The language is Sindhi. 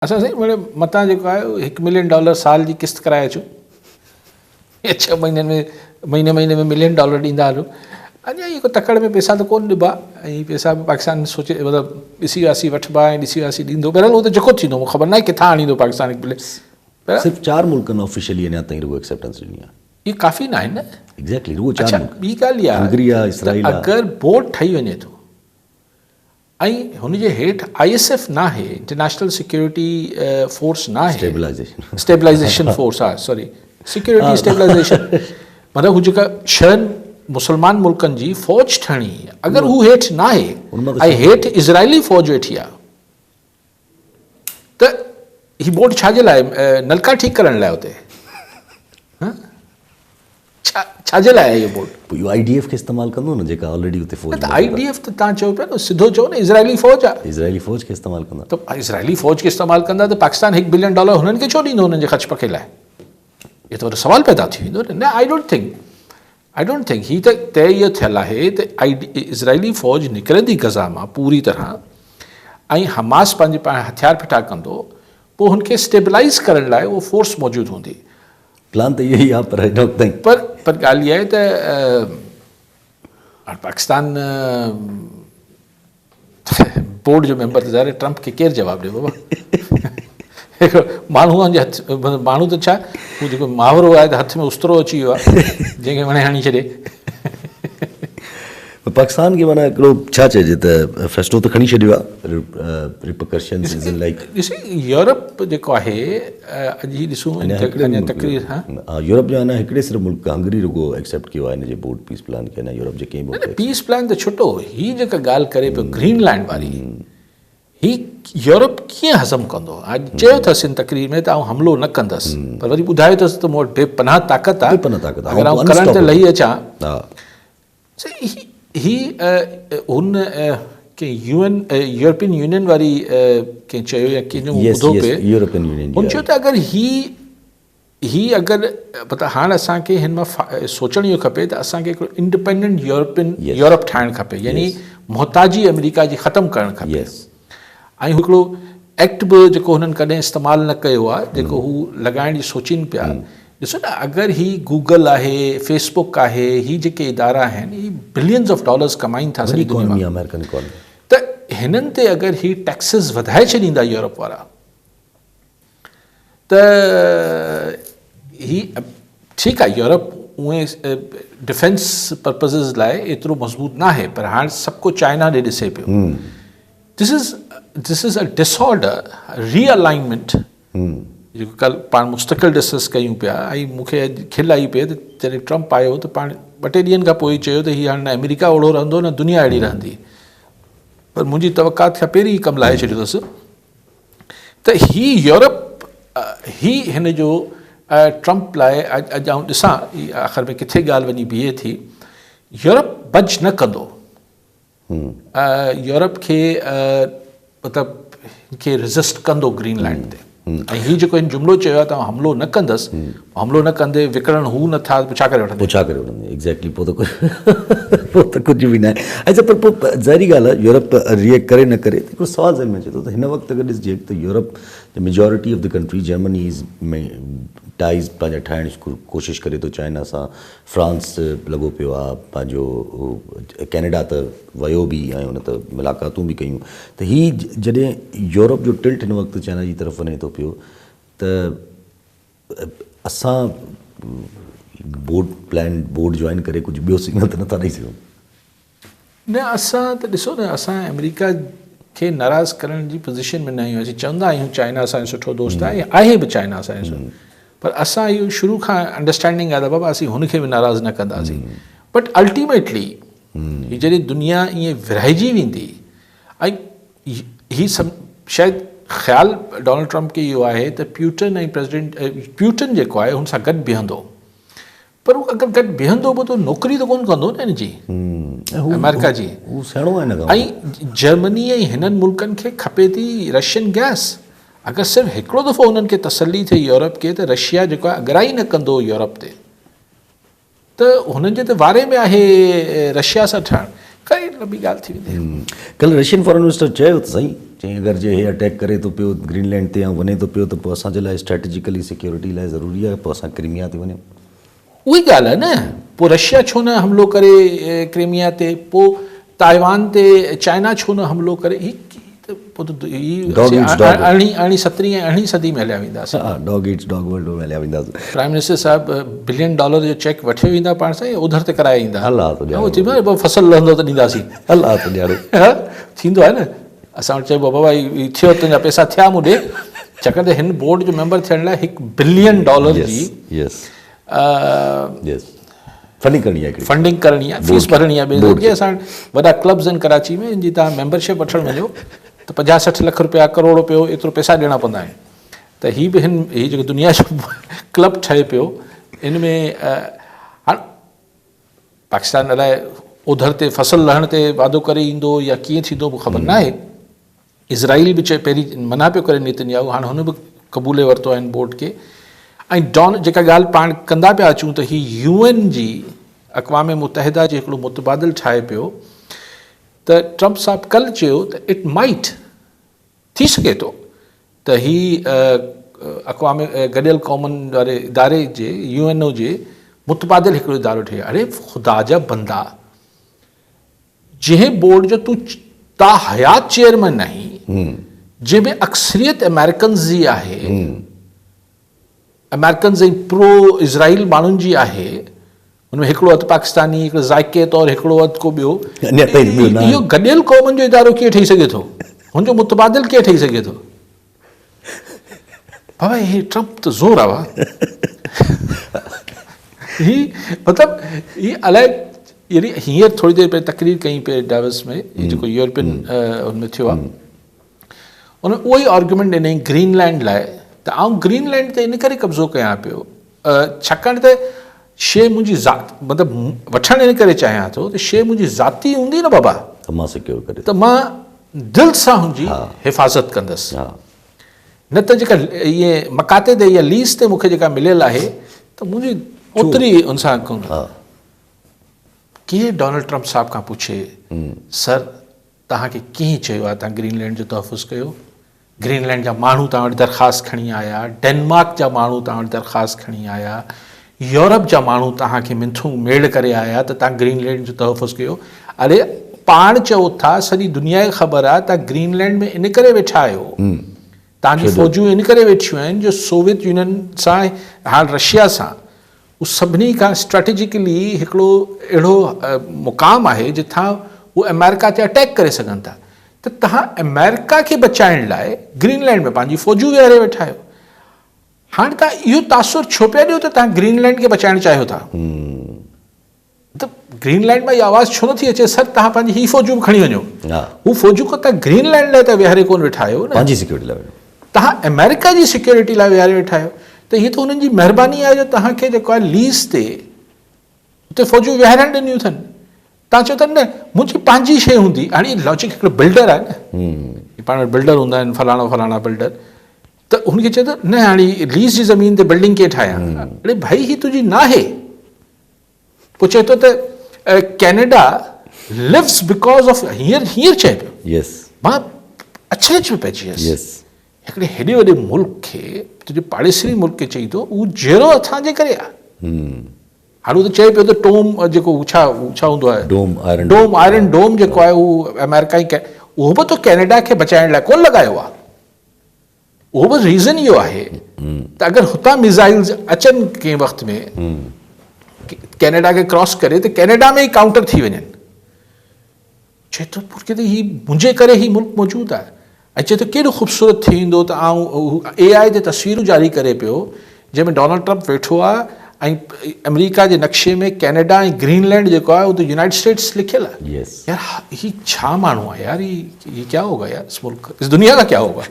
اسان سائين مڙئي متان جيڪو آهي هڪ ملين ڊالر سال جي قسط ڪرائي اچون يا ڇهه مهينن ۾ مهيني مهيني ۾ ملين ڊالر ڏيندا هلون اڃا اهو تڪڙ ۾ پئسا ته ڪونه ڏبا ۽ پئسا به پاڪستان سوچي مطلب ڏسي واسي وٺبا ۽ ڏسي واسي ڏيندو بهرحال اهو ته جيڪو ٿيندو مون خبر ناهي ڪٿان آڻيندو پاڪستان هڪ بلين صرف چار ملڪن آفيشلي اڃا تائين رڳو ايڪسيپٽنس ڏني آهي اهي ڪافي نه آهن نه ايگزيڪٽلي رڳو چار ملڪ ٻي ڳالهه اها هنگري آهي اسرائيل آهي اگر بورڊ ٺهي وڃي ٿو ۽ هن جي هيٺ I S F ناهي، انٽرنيشنل سيڪيورٽي فورس ناهي، اسٽيبلائيزيشن اسٽيبلائيزيشن فورس آهي سوري سيڪيورٽي اسٽيبلائيزيشن مطلب هو جيڪا ڇهن مسلمان ملڪن جي فوج ٺهڻي اگر هو هيٺ ناهي ۽ هيٺ اسرائيلي فوج ويٺي آهي ته هي بورڊ ڇا جي لاء نلڪا ٺيڪ ڪرڻ لاء اتي ڇا ڇا جي لاء آهي اهو بورڊ؟ پوء اهو I D F کي استعمال ڪندو نه جيڪا آلريڊي اتي فوج نه ته I D F ته توهان چئو پيا نه سڌو چئو نه اسرائيلي فوج آهي. اسرائيلي فوج کي استعمال ڪندا. ته اسرائيلي فوج کي استعمال ڪندا ته پاڪستان هڪ بلين ڊالر هنن کي ڇو ڏيندو هنن جي خرچ پکي لاء؟ اهو ته وڏو سوال پيدا ٿي ويندو نه. نه I don't think I don't think هي ته طئي اهو ٿيل آهي ته I D اسرائيلي فوج نڪرندي غزه مان پوري طرح ۽ حماس پنهنجي پاڻ هٿيار ڦٽا ڪندو پوء هن کي اسٽيبلائيز ڪرڻ لاء اهو فورس موجود هوندي. پلان ته اهو ئي آهي پر هن وقت تائين. پر پر ڳالهه اها آهي ته هاڻ پاڪستان بورڊ جو ميمبر ته ظاهر آهي ٽرمپ کي ڪير جواب ڏي بابا هڪڙو ماڻهو جي هٿ ماڻهو ته ڇا هو جيڪو محاورو آهي ته هٿ ۾ استرو اچي ويو آهي جنهن کي وڻي هڻي ڇڏي. پاڪستان کي معنيٰ هڪڙو ڇا چئجي ته فيصلو ته کڻي ڇڏيو آهي پر ريپرڪشنز از ان لائيڪ. ڏسي يورپ جيڪو آهي اڄ هي ڏسون اڃا هڪڙي تقرير ها يورپ جو اڃا هڪڙي صرف ملڪ هنگري رڳو ايڪسيپٽ ڪيو آهي هن جي بورڊ پيس پلان کي اڃا يورپ جي ڪنهن به نه نه پيس پلان ته ڇٽو هي جيڪا ڳالهه ڪري پيو گرين لينڊ واري هي يورپ ڪيئن هضم ڪندو؟ اڄ چيو اٿس ان تقرير ۾ ته آئون حملو نه ڪندس پر وري ٻڌايو اٿس ته مون وٽ بي پناهه طاقت آهي اگر آئون ڪرڻ تي لهي اچان. هي هن ڪنهن يو اين يورپين يونين واري ڪنهن چيو يا ڪنهن جو مون ٻڌو پئي هن چيو ته اگر هي هي اگر مطلب هاڻ اسان کي هن مان سوچڻ اهو کپي ته اسان کي هڪڙو انڊيپينڊنٽ يورپين يورپ ٺاهڻ کپي يعني محتاجي آمريڪا جي ختم ڪرڻ کپي ۽ هڪڙو ايڪٽ به جيڪو هنن ڪڏهن استعمال نه ڪيو آهي جيڪو هو لڳائڻ جي سوچين پيا ڏسو نه اگر هي گوگل آهي فيسبوڪ آهي هي جيڪي ادارا آهن هي بلينز آف ڊالرز ڪمائين ٿا سڄي دنيا مان ته هنن تي اگر هي ٽيڪسز وڌائي ڇڏيندا يورپ وارا ته هي ٺيڪ آهي يورپ اونئي ڊفينس پرپزز لاء ايترو مضبوط ناهي پر هاڻ سڀ ڪو چائنا ڏي ڏسي پيو this is this is a disorder realignment جيڪو ڪل پاڻ مستقل ڊسڪس ڪيون پيا ۽ مون کي اڄ کل آئي پئي ته جڏهن ٽرمپ آيو ته پاڻ ٻه ٽي ڏينهن کان پوء چيو ته هي هاڻ نه آمريڪا اوڙو رهندو نه دنيا اهڙي رهندي پر منهنجي توقعات کان پهرين ئي ڪم لاهي ڇڏيو اٿس ته هي يورپ هي هن جو ٽرمپ لاء اڄ آئون ڏسان آخر ۾ ڪٿي ڳالهه وڃي بيهي ٿي يورپ بج نه ڪندو يورپ کي مطلب کي ريزسٽ ڪندو گرين لينڊ تي ۽ هي جيڪو هن جملو چيو آهي ته آئون حملو نه ڪندس حملو نه ڪندي وڪڻڻ هو نه ٿا پوء ڇا ڪري وٺندي؟ پوء ڇا ڪري وٺندي ايگزيڪٽلي پوء ته پوء ته ڪجهه به ناهي اڇا پر پوء ظاهري ڳالهه آهي يورپ ريئيڪٽ ڪري نه ڪري ته هڪڙو سوال ذهن ۾ اچي ٿو ته هن وقت اگر ڏسجي ته يورپ جي majority of the country Germany is ۾ ties پنهنجا ٺاهڻ جي ڪوشش ڪري ٿو چائنا سان فرانس لڳو پيو آهي پنهنجو ڪينيڊا ته ويو به ۽ ان ته ملاقاتون به ڪيون ته هي جڏهن يورپ جو ٽلٽ هن وقت چائنا جي طرف وڃي ٿو پيو ته اسان بورڊ پلان بورڊ جوائن ڪري ڪجهه ٻيو سگنل ته نٿا ڏئي سگهون. نه اسان ته ڏسو نه اسان آمريڪا کي ناراض ڪرڻ جي پوزيشن ۾ نه آهيون اسين چوندا آهيون چائنا اسان جو سٺو دوست آهي آهي به چائنا اسان جو پر اسان اهو شروع کان انڊرسٽينڊنگ آهي ته بابا اسين هن کي به ناراض نه ڪنداسين بٽ الٽيميٽلي هي جڏهن دنيا ائين ورهائجي ويندي ۽ هي شايد خيال ڊونلڊ ٽرمپ کي اهو آهي ته پيوٽن ۽ پريزيڊنٽ پيوٽن جيڪو آهي هن سان گڏ بيهندو پر هو اگر گڏ بيهندو به ته نوڪري ته ڪونه ڪندو نه هن جي آمريڪا جي هو سهڻو آهي نه ۽ جرمني ۽ هنن ملڪن کي کپي ٿي رشين گئس اگر صرف هڪڙو دفعو هنن کي تسلي ٿئي يورپ کي ته رشيا جيڪو آهي اڳرائي نه ڪندو يورپ تي ته هنن جي ته واري ۾ آهي رشيا سان ٺهڻ. ڪائي لمبي ڳالهه ٿي ويندي. ڪلهه رشين فارن منسٽر چيو ته سائين چيائين اگر جي هي اٽيڪ ڪري ٿو پيو گرين لينڊ تي يا وڃي ٿو پيو ته پوء اسان جي لاء اسٽريٽجيڪلي سيڪيورٽي لاء ضروري آهي پوء اسان ڪريميا تي وڃون. اها ئي ڳالهه آهي نه پوء رشيا ڇو نه حملو ڪري ڪريميا تي پوء تائيوان تي چائنا ڇو نه حملو ڪري هي ته پوء ته هي Dog eats dog. ارڙهين ارڙهين سترهين ۽ ارڙهين صدي ۾ هليا وينداسين. ها ڊاگ ايٽس ڊاگ ورلڊ ۾ هليا وينداسين. پرائم منسٽر صاحب بلين ڊالر جو چيڪ وٺي ويندا پاڻ سان يا اوڌر تي ڪرائي ايندا؟ الله ٿو ڄاڻي. اهو چئبو آهي فصل لهندو ته ڏينداسين. الله ٿو ڄاڻي. ٿيندو آهي نه اسان وٽ چئبو آهي بابا هي ٿيو تنهنجا پئسا ٿيا مون ڏي ڇاڪاڻ ته هن بورڊ جو ميمبر ٿيڻ لاء هڪ بلين ڊالر جي يس يس فنڊنگ ڪرڻي آهي فنڊنگ ڪرڻي آهي فيس ڀرڻي آهي ٻئي جي اسان وڏا ڪلبز آهن ڪراچي ۾ ان جي تهان ميمبرشپ وٺڻ وڃو ته 50 60 لک روپيا ڪروڙ روپيو ايترو پئسا ڏيڻا پوندا آهن ته هي به هن هي جيڪو دنيا جو ڪلب ٺهي پيو ان ۾ هاڻ پاڪستان الائي اوڌر تي فصل لهڻ تي وعدو ڪري ايندو يا ڪيئن ٿيندو مون خبر ناهي اسرائيل به چئي پهرين منع پيو ڪري نيتن ياهو هاڻ هن به قبولي ورتو آهي ان بورڊ کي ۽ ڊان جيڪا ڳالهه پاڻ ڪندا پيا اچون ته هي يو اين جي اقوام متحده جي هڪڙو متبادل ٺاهي پيو ته ٽرمپ صاحب ڪل چيو ته it might ٿي سگهي ٿو ته هي اقوام گڏيل قومن واري اداري جي يو اين او جي متبادل هڪڙو ادارو ٺهي اڙي خدا جا بندا جنهن بورڊ جو تون تا حيات چيئرمين آهين، جنهن ۾ اڪثريت آمريڪنز جي آهي، آمريڪنز ۽ پرو اسرائيل ماڻهن جي آهي، ان ۾ هڪڙو اڌ پاڪستاني، هڪڙو ذائقي طور هڪڙو اڌ ڪو ٻيو، اهو گڏيل قومن جو ادارو ڪيئن ٺهي سگهي ٿو؟ هن جو متبادل ڪيئن ٺهي سگهي ٿو؟ بابا هي ٽرمپ ته زور آ هي مطلب هي الائي يعني هينئر ٿوري دير پهرين تقرير ڪئي پئي ڊاوس ۾ جيڪو يورپين ان ۾ ٿيو آ ان اهو ئي آرگيومينٽ ڏنائين گرين لينڊ لاء ته آئون گرين لينڊ تي ان ڪري قبضو ڪيان پيو ڇاڪاڻ ته شي منهنجي ذات مطلب وٺڻ ان ڪري چاهيان ٿو ته شي منهنجي ذاتي هوندي نه بابا ته مان سيڪيور ڪري ته مان دل سان هن جي حفاظت ڪندس نه ته جيڪا ائين مقاطعي تي يا ليز تي مونکي جيڪا مليل آهي ته منهنجي اوتري ان سان ڪونه. ڪير ڊونلڊ ٽرمپ صاحب کان پڇي سر توهان کي ڪنهن چيو آهي توهان گرين لينڊ جو تحفظ ڪيو؟ گرين لينڊ جا ماڻهو توهان وٽ درخواست کڻي آيا، ڊينمارڪ جا ماڻهو توهان وٽ درخواست کڻي آيا، يورپ جا ماڻهو توهان کي منٿون ميڙ ڪري آيا ته توهان گرين لينڊ جو تحفظ ڪيو. اڙي پاڻ چئو ٿا سڄي دنيا کي خبر آهي توهان گرين لينڊ ۾ ان ڪري ويٺا آهيو، توهان جون فوجون ان ڪري ويٺيون آهن جو سوويت يونين سان هاڻ رشيا سان هو سڀني کان اسٽريٽجيڪلي هڪڙو اهڙو مقام آهي جتان هو آمريڪا تي اٽيڪ ڪري سگهن ٿا ته توهان آمريڪا کي بچائڻ لاء گرين لينڊ ۾ پنهنجي فوجون ويهاري ويٺا آهيو. هاڻ توهان اهو تاثر ڇو پيا ڏيو ته توهان گرين لينڊ کي بچائڻ چاهيو ٿا؟ ته گرين لينڊ مان اها آواز ڇو نٿي اچي سر توهان پنهنجي هي فوجون به کڻي وڃو. هو فوجون ڪو توهان گرين لينڊ لاء ته ويهاري ڪونه ويٺا آهيو نه. پنهنجي سيڪيورٽي لاء ويٺا. توهان آمريڪا جي سيڪيورٽي لاء ويهاري ويٺا آهيو ته هي ته انهن جي مهرباني آهي جو توهان کي جيڪو آهي ليز تي اتي فوجون ويهارڻ ڏنيون اٿن. توهان چئو ٿا نه منهنجي پنهنجي شيء هوندي. هاڻي هي لاجڪ هڪڙو بلڊر آهي نه. هي پاڻ وٽ بلڊر هوندا آهن فلاڻو فلاڻا بلڊر ته هن کي چئي ٿو نه هاڻي ليز جي زمين تي بلڊنگ ڪيئن ٺاهيان. اڙي ڀائي هي تنهنجي ناهي. پوء چئي ٿو ته ڪينيڊا لوز because of هينئر هينئر چئي پيو. يس. مان اچرج ۾ پئجي ويس. يس. هڪڙي هيڏي وڏي ملڪ کي تنهنجي پاڙيسري ملڪ کي چئي ٿو اهو جهڙو اسان جي ڪري آهي. هاڻي هو ته چئي پيو ته ٽوم جيڪو ڇا ڇا هوندو آهي dome iron dome iron dome جيڪو آهي اهو آمريڪا ۽ اهو به تو ڪينيڊا کي بچائڻ لاء ڪونه لڳايو آهي. اهو به ريزن اهو آهي ته اگر هتان ميزائلز اچن ڪنهن وقت ۾ ڪينيڊا کي ڪراس ڪري ته ڪينيڊا ۾ ئي ڪائونٽر ٿي وڃن. چئي ٿو پرڪي ته هي منهنجي ڪري هي ملڪ موجود آهي ۽ چئي ٿو ڪيڏو خوبصورت ٿي ويندو ته آئون اي آء تي تصويرون جاري ڪري پيو جنهن ۾ ڊونلڊ ٽرمپ ويٺو آهي ۽ آمريڪا جي نقشي ۾ ڪينيڊا ۽ گرين لينڊ جيڪو آهي اتي يونائيٽڊ اسٽيٽس لکيل آهي. يار هي ڇا ماڻهو آهي يار هي ڪيا هوگا يار اس ملڪ اس دنيا کا ڪيا هوگا.